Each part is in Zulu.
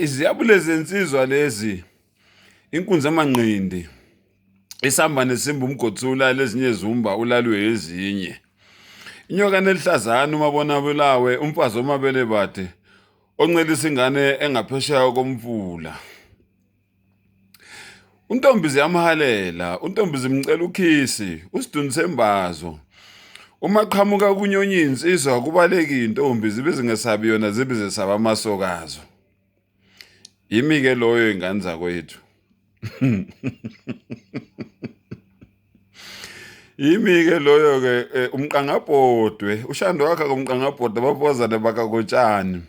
Iziyabule zensizwa lezi, inkunzi amanqindi, isamba nesimba umgodi ulala ezinye zumba ulalwe ezinye. Inyoka nelihlazana umabona bulawe umfazi omabele bade oncelisa ingane engaphesheya komfula. Untombi ziyamhalela, untombi zimcela ukhisi, usiduni sembazo. Uma qhamuka kunyonye insizwa kubaleka intombi zibe zingesabi yona zibe zesaba amasokazo. Yimi ke loyo ingane zakwethu. Yimi ke loyo ke eh, umqangabhodwe, ushando wakhe kumqangabhodwe abafowazane bakakotshani.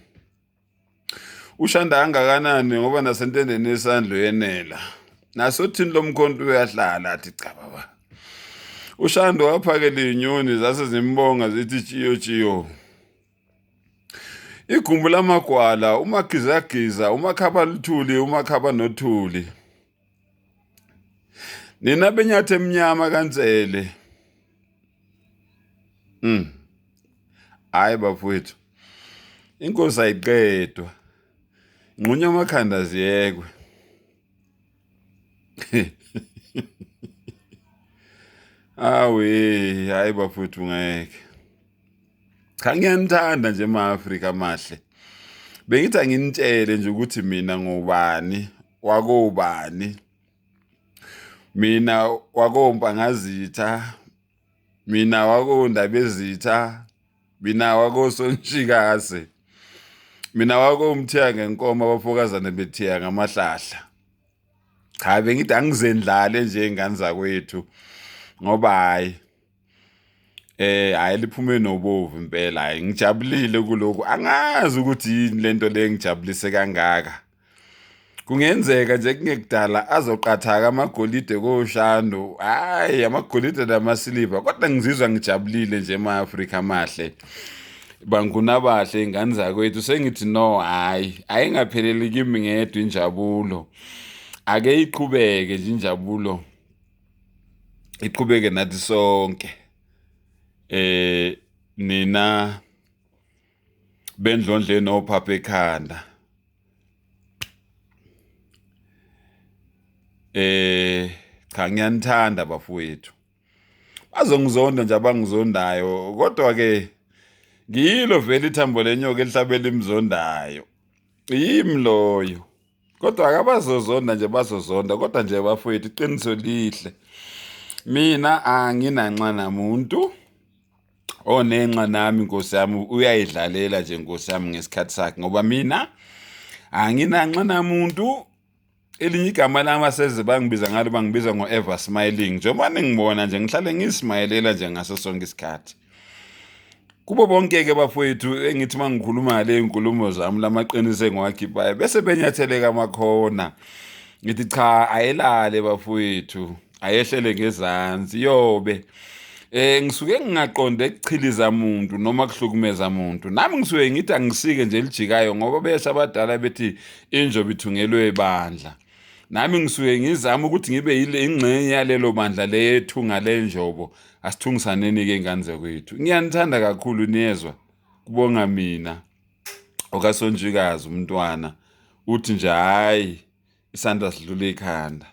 Ushanda kangakanani ngoba nasentendeni yesandla uyenela. Nasothini lomkhonto uyahlala athi cha baba. Ushando waphakela izinyoni zase zimbonga zithi tshiyo tshiyo. Igumbu lamagwala umagizagiza umakhaba luthuli umakhaba nothuli. Nina benyathi emnyama kaNsele. Hayi bafowethu. Inkosi ayiqedwa. Nqunya amakhanda ziyekwe. Awe, hayi bafowethu ngeke. Cha ngiyanithanda nje ma-Afrika amahle. Bengithi anginitshele nje ukuthi mina ngubani, wakobani. Mina wakoMpangazitha, mina wakoNdabezitha, mina wakoSontshikase. Mina wakoMthiya ngenkomo abafokazane bethiya ngamahlahla. Cha bengithi angizendlale nje ingane zakwethu ngoba hhayi hhayi liphume nobovu impela hhayi ngijabulile kulokhu angazi ukuthi yini lento le engijabulise kangaka. Kungenzeka nje kungekudala azoqathaka amagolide koShandu hhayi amagolide namasiliva kodwa ngizizwa ngijabulile nje ema-Afrika amahle. Bangunabahle ingane zakwethu sengithi no hhayi ayingapheleli kimi ngedwa injabulo. Ake iqhubeke nje injabulo iqhubeke nathi sonke. Nina bendlondle nophapha ekhanda. Cha ngiyanithanda bafowethu. Bazongizonda nje abangizondayo kodwa ke ngiyilo vele ithambo lenyoka elihlabela imzondayo. Yimi loyo. Kodwa akabazozonda nje bazozonda kodwa nje bafowethu iqiniso lihle. Mina anginanxa namuntu onenxa nami nkosi yami uyayidlalela nje nkosi yami ngesikhathi sakhe ngoba mina anginanxa namuntu. Elinye igama lami aseze bangibiza ngalo bangibiza ngo-ever smiling njengoba ningibona nje ngihlale ngismayilela nje ngaso sonke isikhathi. Kubo bonke-ke bafowethu engithi uma ngikhuluma ngale nkulumo zami lamaqiniso engiwakhiphayo bese benyatheleka amakhona ngithi cha ayelale bafowethu ayehlele ngezansi yobe ngisuke ngingaqonde ekuchiliza muntu noma kuhlukumeza muntu nami ngisuke ngithi angisike nje elijikayo ngoba besho abadala bethi injobo ithungelwe ebandla nami ngisuke ngizama ukuthi ngibe yile ingxenye yalelo bandla leyethunga lenjobo asithungisaneni-ke ingane zakwethu ngiyanithanda kakhulu niyezwa kubonga mina okaSontshikazi umntwana uthi nje hhayi isandla sidlula ikhanda.